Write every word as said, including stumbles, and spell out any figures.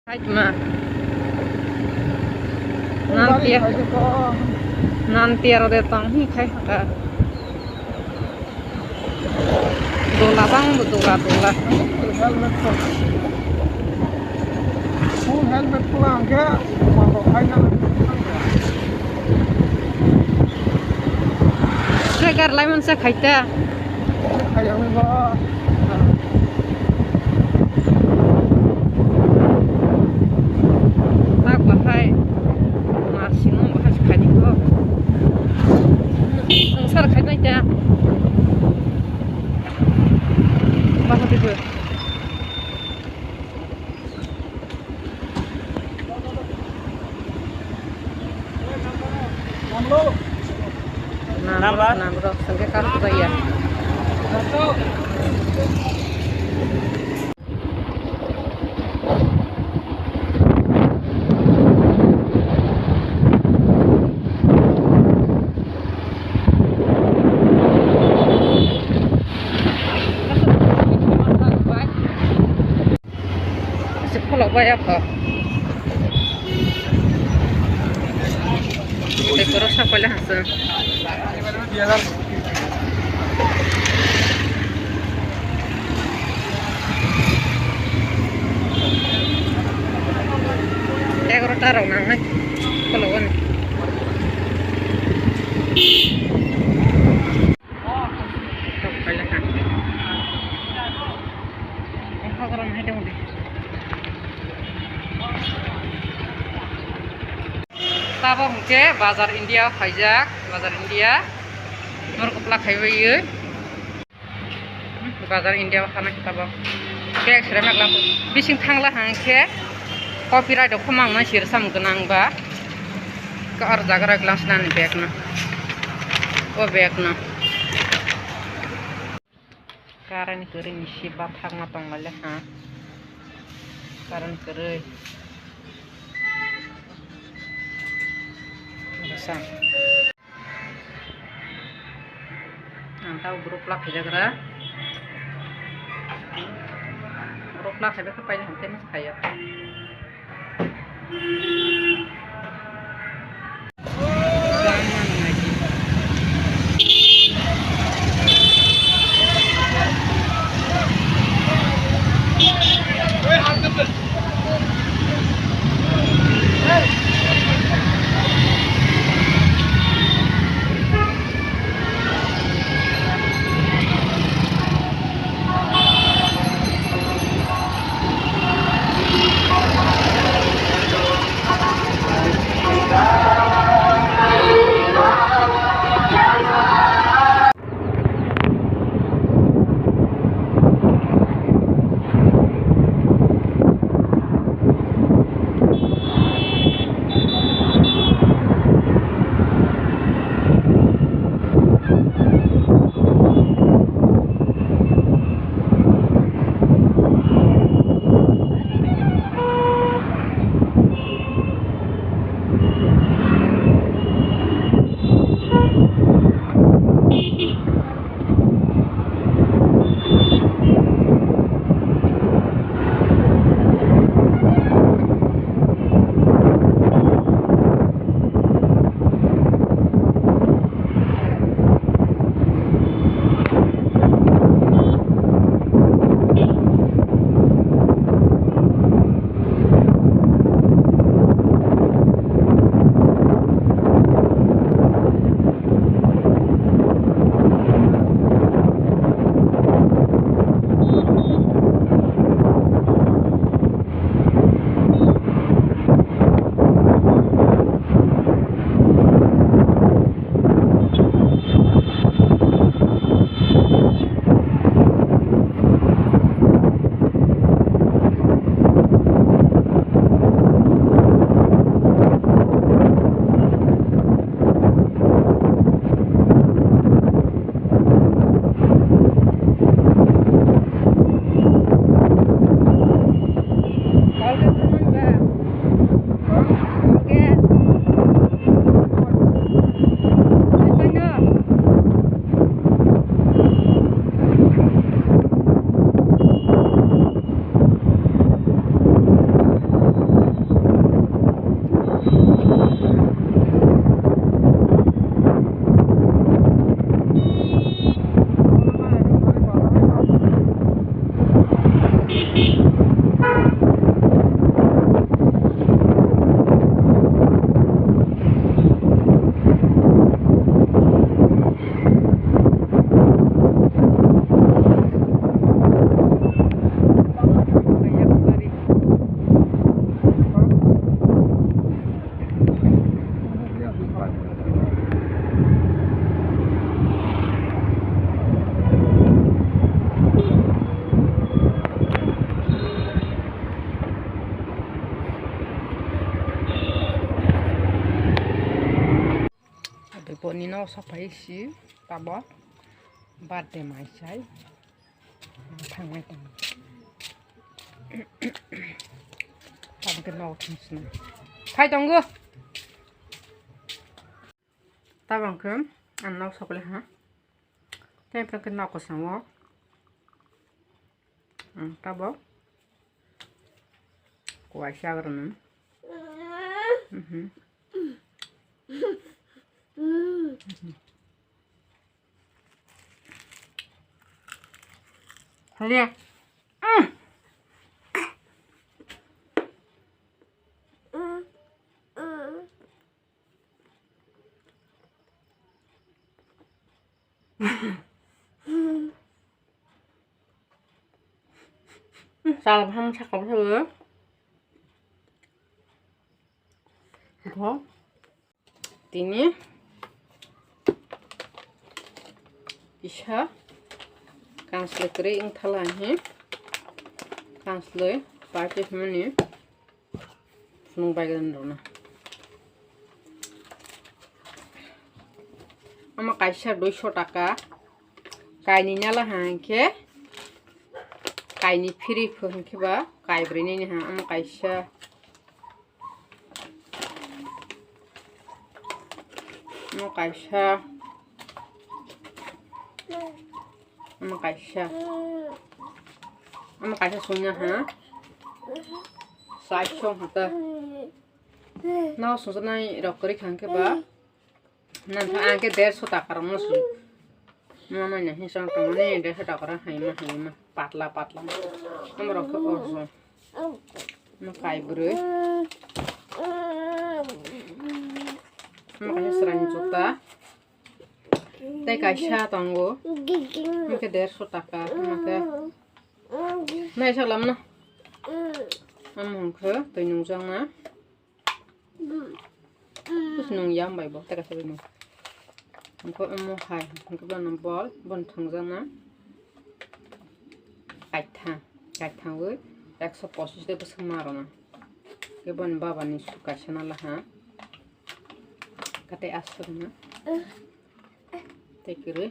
Hai ma. Nan tiya. Nan tiya rode tang hi khai haka. Dola bang bo dola dola. Helmet ko. Full helmet ko lang ke. Mangko khai na. Segar lai man se khai ta. Tak bahai. Masino bahai khaini ko. Sangsar khainai ta. Bahai ko. Number? Number, sangke kar kudaya. Ese pholok bai apho. Tei borok sak pailai hangsa. Egarota rok nangnai pholok ani. Tok pailai ha. Hagrang hai dong de. Tabok hwnkhe Bazar India o khaijak, Bazar India. Norok kwplak khaiwi. Bazar India o khana khe tabok. Bag sere magla bising thangla hangkhe. Copyright rok khoma wngna sir sam gwnang ba. Ka ar jaga rok glass nani bag no. O bag no. Current kwrwi ni si bathakma tonglaile ha. Current kwrwi. Bwsa. Ang tao group lak khaijagra. Group lak khaijakhe paina hamtei masa khaio. Nino sok phai si tabo birthday mai sai thangnai tong. Tabo ke nok thang sini. Phai tongo. Tabo ke an nok sok le ha. Tei phai ke nok ko sango. Ang tabo. Kuai sagrano. Mhm. Haliya. Salam ham sakal sago. Bo tini kisa kansloi kwrwi wngthala hi kansloi party hwnmani. Phunuk bai gwnang rwna. Omo kaisa duiso taka. Kainwi nala ha hinkhe kainwi phiri pho hinkhe ba kaibrwi nini ha. Omo kaisa. Omo kaisa. Omo kaisa. Omo kaisa sungya ha. Sai song hata. No sungjaknai rok kwrwi kha hinkhe ba. Nang kha ang khe derso taka rok no sung. Mama ni hisang tong ni derso taka rok hai ma hai ma patla patla. Omo rok khe orjo. Omo kaibrwi. Omo kaisa chwraini juta. Tei kaisa tongo. Omo khe derso taka. Omo khe. Nai salam na. Omo hwn khe twi nungjakna. Bus nung yam bai bo teka sabi nung. Hingke omo hai hingke bono bol bon thangjakna. Kaithang kaithangwi ekso pochis de bwswk ma rwna. Hingke boni baba ni su kaisa na laha. Kate aswk na. Tei kwrwi.